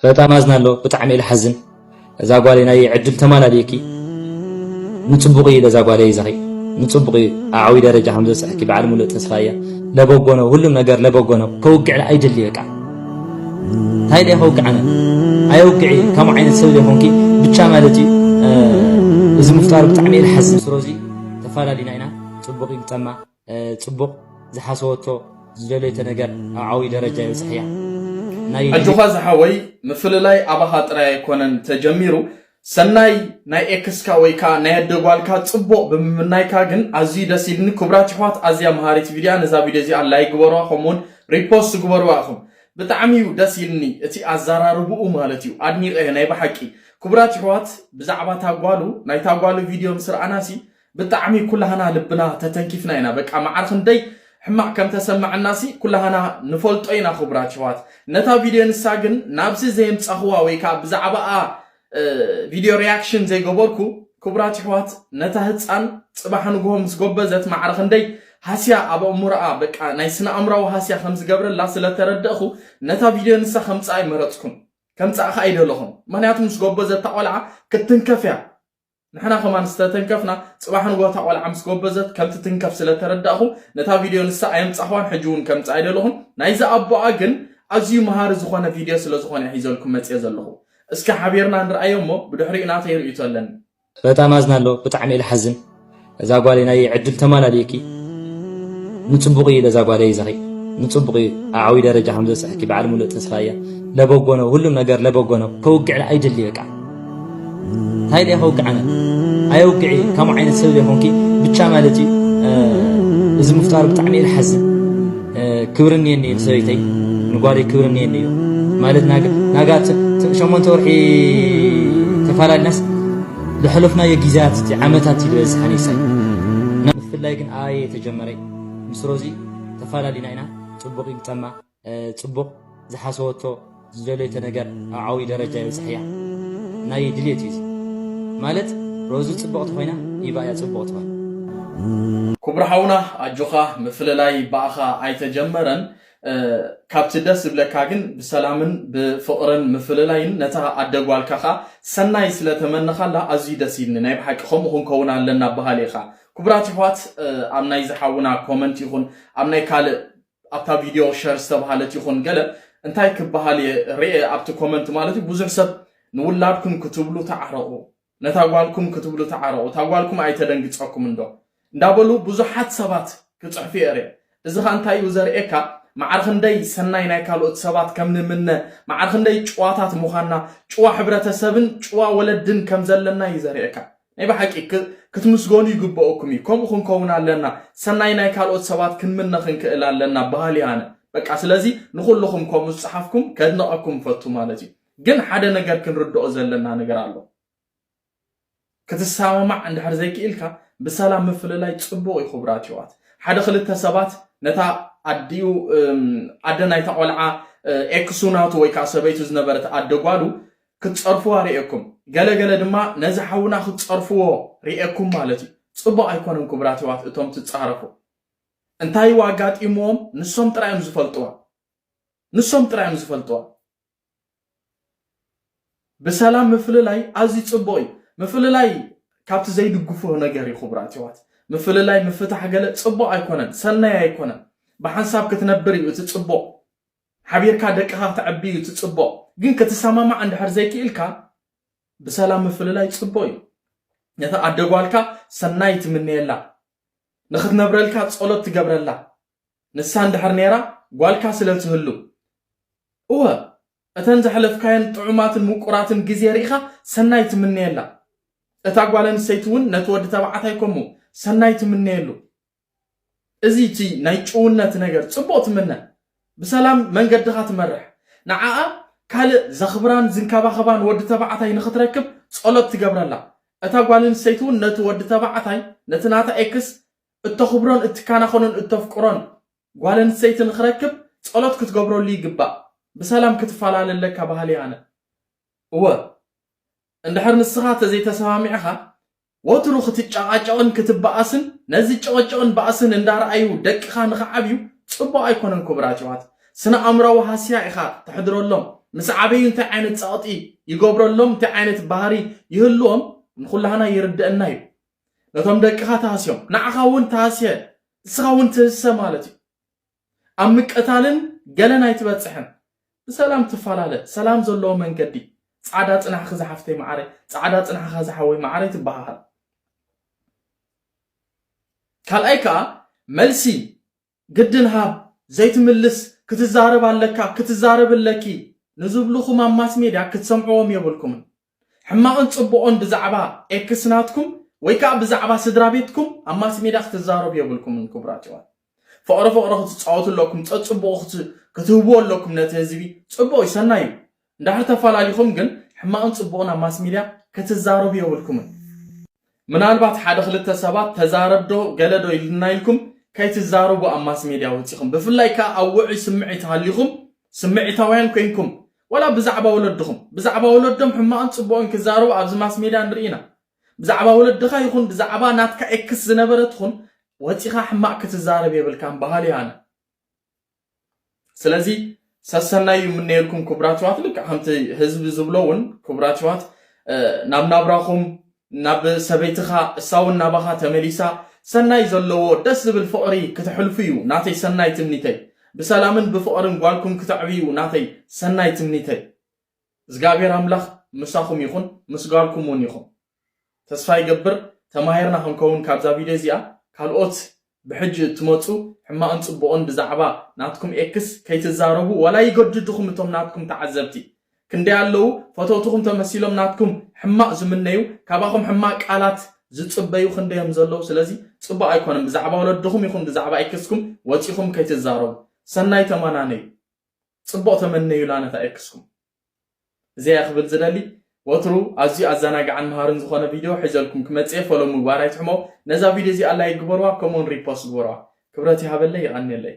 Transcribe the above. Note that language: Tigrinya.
በጣም ኣዝናለሁ። ብጣዕሚ እየ ዝሓዝን። እዛ ጓለይ ናይ ዕድል ተማላልየኪ። ንጽቡቕ እዩ ለዛ ጓለይ ይዛኺ። ንጽቡቕ እዩ ኣብ ዓብዪ ደረጃ ከም ዘብፅሐኪ በዓል ሙሉእ ተስፋ እያ። ለበጎ ነው፣ ሁሉም ነገር ለበጎ ነው። ከውግዕላ ኣይደሊ በቃ። እንታይ ደይ ከውግዓነ? ኣየውግዕ እዩ። ከምኡ ዓይነት ሰብ ዘይኮንኪ ብቻ ማለት እዩ። እ፣ እዚ ምፍጣሩ ብጣዕሚ እየ ዝሓዝን። ስሮዚ ተፈላለዩና ኢና። ጽቡቕ ይግጠማ። እ፣ ጽቡቕ ዝሓሰበቶ ዝደለየቶ ነገር ኣብ ዓብዪ ደረጃ ይበጽሕ እያ። ናይ ኣጆኻ ዝሓወይ፣ ምፍልላይ ኣባኻ ጥራይ ኣይኮነን ተጀሚሩ። ሰናይ ናይ ኤክስካ ወይ ከኣ ናይ ኣደ ጓልካ ጽቡቕ ብምምናይካ ግን ኣዝዩ ደስ ኢልኒ። ክቡራት ኣሕዋት፣ ኣዝያ መሃሪት ቪድያ። ነዛ ቪድዮ እዚኣ ላይክ ግበሩዋ፣ ከምኡውን ሪፖስት ግበሩዋ ኢኹም። ብጣዕሚ እዩ ደስ ኢልኒ እቲ ኣዘራርብኡ ማለት እዩ። ኣድኒቐ ናይ ብሓቂ። ክቡራት ኣሕዋት፣ ብዛዕባ ታጓሉ፣ ናይ ታጓሉ ቪድዮ ምስ ረኣናሲ ብጣዕሚ ኩላህና ልብና ተተንኪፍና ኢና። በቃ ማዕረ ክንደይ ሕማቕ ከም ተሰማዐናሲ ኩላህና ንፈልጦ ኢና። ክቡራት ኣሕዋት፣ ነታ ቪድዮ ንሳ ግን ናብዚ ዘየምጻኽዋ ወይ ከኣ ብዛዕባኣ፣ እ፣ ቪድዮ ሪያክሽን ዘይገበርኩ፣ ክቡራት ኣሕዋት፣ ነታ ህጻን ጽባሕ ንግሆ ምስ ጎበዘት ማዕረ ክንደይ ሃስያ ኣብ ኣእምሮኣ፣ በቃ ናይ ስነ ኣእምሮኣዊ ሃስያ ከም ዝገብረላ ስለ ተረደእኹ፣ ነታ ቪድዮ ንሳ ከምጽኣ ኣይመረጽኩን። ከምጽኣ ከኣ ኣይደለኹን። ምኽንያቱ ምስ ጎበዘት እታ ቆልዓ ክትትንከፍ እያ። ንሕና ከማን ዝተተንከፍና፣ ጽባሕ ንግሆ እታ ቆልዓ ምስ ጎበዘት ከም ትትንከፍ ስለ ተረዳእኹ፣ ነታ ቪድዮ ንሳ ኣየምጻኽዋን፣ ሕጂ እውን ከምጽኣ ኣይደለኹን። ናይዚ ኣቦኣ ግን ኣዝዩ መሃሪ ዝኾነ ቪድዮ ስለ ዝኾነ እየ ሒዘልኩም መጽየ ዘለኹ። እስከ ሓቢርና ንርኣዮ እሞ ብድሕሪኡ ናተይ ርእይቶ ኣለኒ። በጣም ኣዝናለሁ። ብጣዕሚ እየ ዝሓዝን። እዛ ጓለይ ናይ ዕድል ተማላልየኪ። ንጽቡቕ እዩ ለዛ ጓለይ ይዛኺ። ንጽቡቕ እዩ ኣብ ዓብዪ ደረጃ ከም ዘብፅሐኪ በዓል ሙሉእ ተስፋ እያ። ለበጎ ነው፣ ሁሉም ነገር ለበጎ ነው። ከውግዕላ ኣይደሊ በቃ። እንታይ ደይ ከውግዓነ? ኣየውግዕ እዩ። ከምኡ ዓይነት ሰብ ዘይኮንኪ ብቻ ማለት እዩ። እ፣ እዚ ምፍጣሩ ብጣዕሚ እየ ዝሓዝን። እ፣ ክብሪ እኒኤኒ እዩ ንሰበይተይ፣ ንጓለይ ክብሪ እኒኤኒ እዩ። ማለት ናጋ-፣ ናጋ ት-፣ ት-፣ ሸሞንተ ወርሒ ተፋላልናስ ዝሐለፍናዮ ግዜያት እቲ ዓመታት እዩ ዝበዝሐ ንሳይ። እና ምፍላይ ግን ኣየ ተጀመረ። ምስ ሮዚ ተፋላሊና ኢና። ጽቡቕ ይግጠማ፣ እ፣ ጽቡቕ ዝሓሰበቶ ዝደለየቶ ነገር ኣብ ዓብዪ ደረጃ ይበጽሕ እያ። ናይ ድሌት እዩ እዚ። ማለት ሮዚ ጽቡቕቲ ኮይና ኢባ እያ ጽቡቕቲ ኮይና። ክቡር ሓውና ኣጆኻ፣ ምፍልላይ ብኣኻ ኣይተጀመረን። እ፣ ካብቲ ደስ ዝብለካ ግን ብሰላምን ብፍቕርን ምፍልላይን ነታ ኣደ ጓልካ ኸኣ ሰናይ ስለ ተመነኻላ ኣዝዩ ደስ ኢልኒ። ናይ ብሓቂ ከምኡ ክንከውን ኣለና በሃሊ ኢኻ። ክቡራት ኣሕዋት፣ እ፣ ኣብ ናይ ዝሓውና ኮመንት ይኹን ኣብ ናይ ካልእ ኣብታ ቪድዮ ሸር ዝተባሃለት ይኹን ገለ እንታይ ክበሃል እየ ርኤ ኣብቲ ኮመንት ማለት እዩ። ብዙሕ ሰብ ንውላድኩም ክትብሉ ተዓረቑ፣ ነታ ጓልኩም ክትብሉ ተዓረቑ፣ እታ ጓልኩም ኣይተደንግጸኩም እንዶ እንዳበሉ ብዙሓት ሰባት ክጽሕፉ እየ ርኤ። እዚ ኸኣ እንታይ እዩ ዘርእየካ? ማዕረ ክንደይ ሰናይ ናይ ካልኦት ሰባት ከም ንምነ፣ ማዕረ ክንደይ ጭዋታት ምዃንና፣ ጭዋ ሕብረተሰብን ጭዋ ወለድን ከም ዘለና እዩ ዘርእየካ። ናይ ብሓቂ ክ-፣ ክትምስገኑ ይግበኦኩም እዩ። ከምኡ ክንከውን ኣለና። ሰናይ ናይ ካልኦት ሰባት ክንምነ ክንክእል ኣለና በሃሊ ኣነ። በቃ ስለዚ ንኹልኹም ከምኡ ዝጸሓፍኩም ከድንቐኩም እፈቱ ማለት እዩ። ግን ሓደ ነገር ክንርድኦ ዘለና ነገር ኣሎ። ክትሰማማዕ እንድሕር ዘይክኢልካ ብሰላም ምፍልላይ ጽቡቕ እዩ። ክቡራት ኣሕዋት፣ ሓደ ክልተ ሰባት ነታ ኣዲኡ፣ እም፣ ኣደ ናይታ ቆልዓ፣ እ፣ ኤክሱ ናቱ ወይ ከኣ ሰበይቱ ዝነበረት ኣደ ጓሉ ክትጸርፍዋ ርእየኩም፣ ገለ ገለ ድማ ነዚ ሓውና ክትጸርፍዎ ርእየኩም ማለት እዩ። ጽቡቕ ኣይኮነን ክቡራት ኣሕዋት እቶም ትጻረፉ። እንታይ እዩ ኣጋጢምዎም ንሶም ጥራይ እዮም ዝፈልጥዋ። ንሶም ጥራይ እዮም ዝፈልጥዋ። ብሰላም ምፍልላይ ኣዝዩ ጽቡቕ እዩ። ምፍልላይ ካብቲ ዘይድግፎ ነገር እዩ ክቡራት ኣሕዋት። ምፍልላይ ምፍታሕ ገለ ጽቡቕ ኣይኮነን፣ ሰናይ ኣይኮነን። ብሓንሳብ ክትነብር እዩ እቲ ጽቡቕ። ሓቢርካ ደቅኻ ክተዕቢ እዩ እቲ ጽቡቕ። ግን ክትሰማማዕ እንድሕር ዘይክኢልካ ብሰላም ምፍልላይ ጽቡቕ እዩ። ነታ ኣደ ጓልካ ሰናይ ትምነየላ፣ ንኽትነብረልካ ጸሎት ትገብረላ። ንሳ እንድሕር ነይራ ጓልካ ስለ ትህሉ፣ እወ፣ እተን ዘሕለፍካየን ጥዑማትን ምቁራትን ግዜ ርኢኻ ሰናይ ትምነየላ። እታ ጓል ኣንስተይቲ እውን ነቲ ወዲ ተባዕታይ ከምኡ ሰናይ ትምነየሉ። እዚ እቲ ናይ ጭውነት ነገር ጽቡቕ ትምነ። ብሰላም መንገድኻ ትመርሕ። ንዓኣ ካልእ ዘኽብራን ዝንከባኸባን ወዲ ተባዕታይ ንኽትረክብ ጸሎት ትገብረላ። እታ ጓል ኣንስተይቲ እውን ነቲ ወዲ ተባዕታይ፣ ነቲ ናታ ኤክስ እተኽብሮን እትከናኸኖን እተፍቅሮን ጓል ኣንስተይቲ ንኽረክብ ጸሎት ክትገብረሉ ይግባእ። ብሰላም ክትፈላለ ኣለካ በሃሊ ኣነ። እወ፣ እንድሕር ንስኻ ተዘይተሰማሚዕኻ፣ ወትሩ ክትጨቓጨቕን ክትበኣስን፣ ነዚ ጭቕጭቕን ባእስን እንዳረኣዩ ደቅኻ ንኽዓብዩ ጽቡቕ ኣይኮነን። ክቡራት ኣሕዋት፣ ስነ ኣእምራዊ ሃስያ ኢኻ ተሕድረሎም። ምስ ዓበዩ እንታይ ዓይነት ጸቕጢ ይገብረሎም፣ እንታይ ዓይነት ባህሪ ይህልዎም ንኹላህና ይርደአና እዩ። ነቶም ደቅኻ ተሃስዮም፣ ንዓኻ እውን ተሃስየ፣ እስኻ እውን ትህሰ ማለት እዩ። ኣብ ምቅታልን ገለን ኣይትበጽሕን። ብሰላም ትፈላለ፣ ሰላም ዘለዎ መንገዲ። ጻዕዳ ጽናሕኺ ዝሓፍተይ መዓረይ፣ ጻዕዳ ጽናሕኻ ዝሓወይ መዓረይ ትበሃሃል። ካልኣይ ከኣ መልሲ ግድን ሃብ፣ ዘይትምልስ ክትዛረብ ኣለካ፣ ክትዛረብ ኣለኪ ንዝብሉኹም ኣብ ማስ ሜድያ ክትሰምዕዎም የብልኩምን። ሕማቕን ጽቡቕን ብዛዕባ ኤክስ ናትኩም ወይ ከኣ ብዛዕባ ስድራ ቤትኩም ኣብ ማስ ሜድያ ክትዛረቡ የብልኩምን። ክቡራት ኣሕዋት፣ ፍቕሪ ፍቕሪ ክትጻወቱ ኣለኩም፣ ጸጽቡቑ ክት- ክትህብዎ ኣለኩም ነቲ ህዝቢ። ጽቡቕ እዩ፣ ሰናይ እዩ። እንድሕር ተፈላሊኹም ግን ሕማቕን ጽቡቕን ኣብ ማስ ሜድያ ክትዛረቡ የብልኩምን። ምናልባት ሓደ ክልተ ሰባት ተዛረብ ዶ ገለ ዶ ኢልና ኢልኩም ከይትዛረቡ ኣብ ማስ ሜድያ ወጺኹም፣ ብፍላይ ከኣ ኣብ ውዑይ ስምዒት ሃሊኹም፣ ስምዒታውያን ኮይንኩም፣ ዋላ ብዛዕባ ወለድኹም፣ ብዛዕባ ወለዶም ሕማቕን ጽቡቕን ክዛረቡ ኣብዚ ማስ ሜድያ ንርኢ ኢና። ብዛዕባ ወለድኻ ይኹን ብዛዕባ ናትካ ኤክስ ዝነበረት ትኹን ወጺኻ ሕማቕ ክትዛረብ የብልካን በሃሊ ኣነ። ስለዚ ሰሰናይ ይምነየልኩም ክቡራት ኣሕዋት። ልክዕ ከምቲ ህዝቢ ዝብሎ እውን ክቡራት ኣሕዋት፣ እ፣ ናብ ናብራኹም፣ ናብ ሰበይትኻ፣ እሳ እውን ናባኻ ተመሊሳ ሰናይ ዘለዎ ደስ ዝብል ፍቕሪ ክተሕልፉ እዩ ናተይ ሰናይ ትምኒተይ። ብሰላምን ብፍቕርን ጓልኩም ክተዕብዩ ናተይ ሰናይ ትምኒተይ። እግዚኣብሔር ኣምላኽ ምሳኹም ይኹን፣ ምስ ጓልኩም እውን ይኹን። ተስፋ ይገብር ተማሂርና ክንከውን ካብዛ ቪድዮ እዚኣ። ካልኦት ብሕጂ እትመጹ ሕማቕን ጽቡቕን ብዛዕባ ናትኩም ኤክስ ከይትዛረቡ፣ ዋላ ይገድድኹም እቶም ናትኩም ተዓዘብቲ። ክንደይ ኣለዉ ፈተውትኹም ተመሲሎም ናትኩም ሕማቕ ዝምነዩ፣ ካባኹም ሕማቕ ቃላት ዝጽበዩ ክንደዮም ዘለዉ። ስለዚ ጽቡቕ ኣይኮነን ብዛዕባ ወለድኹም ይኹን ብዛዕባ ኤክስኩም ወጺኹም ከይትዛረቡ። ሰናይ ተመናነዩ፣ ጽቡቕ ተመነዩላ ነታ ኤክስኩም። እዚኣ ክብል ዝደሊ፣ ወትሩ ኣዝዩ ኣዘናጋዕን መሃርን ዝኾነ ቪድዮ ሒዘልኩም ክመጽእ እየ። ፎሎ ምግባር ኣይትሕመው። ነዛ ቪድዮ እዚኣ ላይክ ግበርዋ፣ ከምኡውን ሪፖስት ግበርዋ። ክብረት ይሃበለይ፣ ይቐንየለይ።